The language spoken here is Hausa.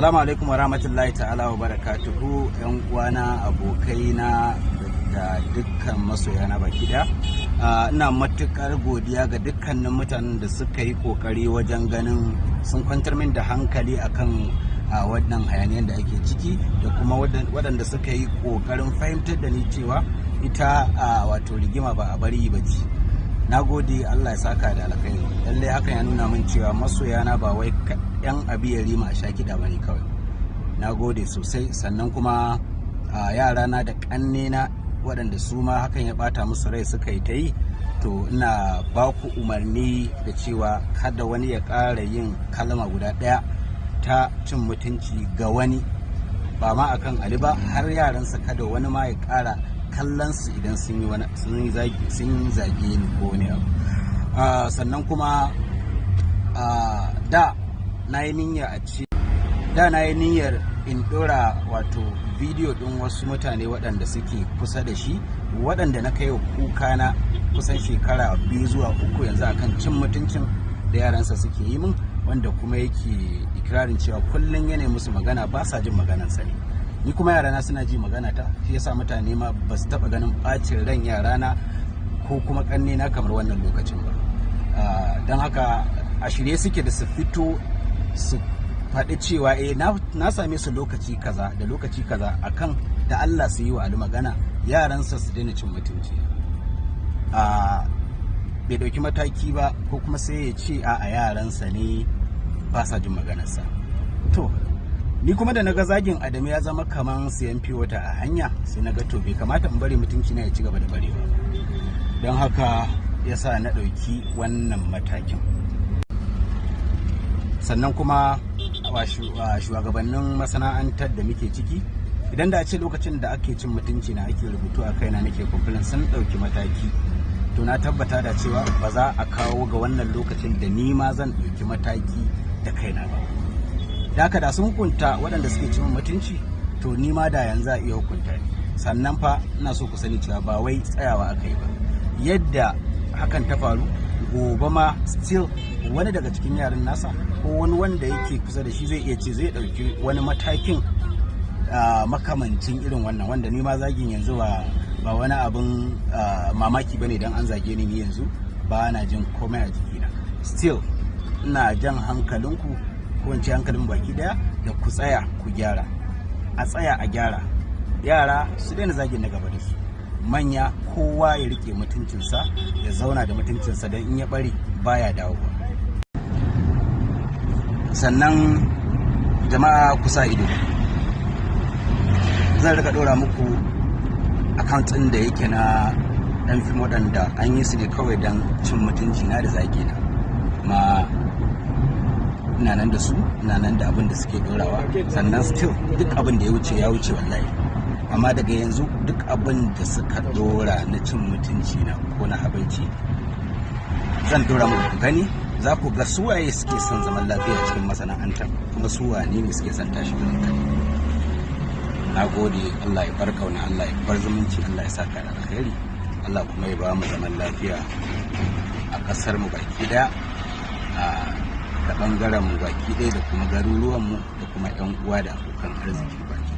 Assalamu alaikum wa rahmatullahi ta'ala wa barakatuhu, yan uwana, abokaina da dukkan masoyana baki daya. Ina matukar godiya ga dukkanin mutanen da suka yi kokari wajen ganin sun kwantar min da hankali akan wannan hayaniyar da ake ciki, da kuma waɗanda suka yi kokarin fahimtar da ni cewa ita wato rigima ba a bari ba ce. Na gode, Allah ya saka da alkhairi. Lallai hakan ya nuna min cewa masoyana ba wai yan abi ya rima a sha kiɗa bane kawai. Na gode sosai. Sannan kuma yarana da ƙannena waɗanda su ma hakan ya ɓata musu rai suka yi ta yi, to ina ba ku umarni da cewa kada wani ya ƙara yin kalma guda ɗaya ta cin mutunci ga wani, ba ma akan Ali ba, har yaransa, kada wani ma ya ƙara kallon su idan sun yi wani sun zage ni ko wani abu. Sannan kuma da na yi niyya a ce da na yi niyyar in dora wato bidiyo din wasu mutane waɗanda suke kusa da shi, waɗanda na kai kuka na kusan shekara 2 zuwa 3 yanzu akan cin mutuncin da yaransa suke yi min, wanda kuma yake ikirarin cewa kullum yana musu magana ba sa jin maganansa ne. Ni kuma yarana suna ji magana ta, shi yasa mutane ma ba su taɓa ganin ɓacin ran yarana ko kuma ƙanne na kamar wannan lokacin ba. Don haka a shirye suke da su fito su faɗi cewa eh, na same su lokaci kaza da lokaci kaza akan da Allah su yi wa Ali magana, yaransa su daina cin mutunci. A bai ɗauki mataki ba, ko kuma sai ya ce a yaransa ne ba sa jin maganarsa. To ni kuma da naga zagin Adamu ya zama kaman siyan wata a hanya, sai naga to bai kamata in bari mutunci na ya ci gaba da barewa. Don haka yasa na ɗauki wannan matakin. Sannan kuma shugabannin masana'antar da muke ciki, idan da a ce lokacin da ake cin mutunci na, ake rubutu a kaina, nake complain, sun ɗauki mataki, to na tabbata da cewa ba za a kawo ga wannan lokacin da ni ma zan ɗauki mataki da kaina ba. Da haka da sun hukunta waɗanda suke cin mutunci, to ni ma da yanzu a iya hukunta ni. Sannan fa ina so ku sani cewa ba wai tsayawa aka yi ba. Yadda hakan ta faru, gobe ma still wani daga cikin yaran nasa ko wani wanda yake kusa da shi zai iya ce zai ɗauki wani matakin makamancin irin wannan, wanda ni ma zagin yanzu ba wani abin mamaki bane dan an zage ni. Yanzu ba na jin komai a jikina. Still ina jan hankalinku, ko in ce hankalin baki daya, da ku tsaya ku gyara, a tsaya a gyara. Yara su daina zagin na gaba da su, manya kowa ya rike mutuncinsa, ya zauna da mutuncinsa, don in ya bari baya dawowa. Sannan jama'a, kusa ido, zan rika dora muku account ɗin da yake na ɗan fim, waɗanda an yi su ne kawai don cin mutunci na da zagi na. Ma ina nan da su, ina nan da abin da suke dorawa. Sannan still duk abin da ya wuce ya wuce wallahi, amma daga yanzu duk abin da suka dora na cin mutunci na ko na habaici, zan dora muku ku gani. Za ku ga suwaye suke son zaman lafiya cikin masana'antar, kuma su wane ne suke son tashin hankali. Na gode. Allah ya bar kauna, Allah ya bar zumunci, Allah ya saka da alkhairi, Allah kuma ya ba mu zaman lafiya a ƙasar mu baki daya, a da bangaren mu baki daya, da kuma garuruwan mu, da kuma yan uwa da abokan arziki baki.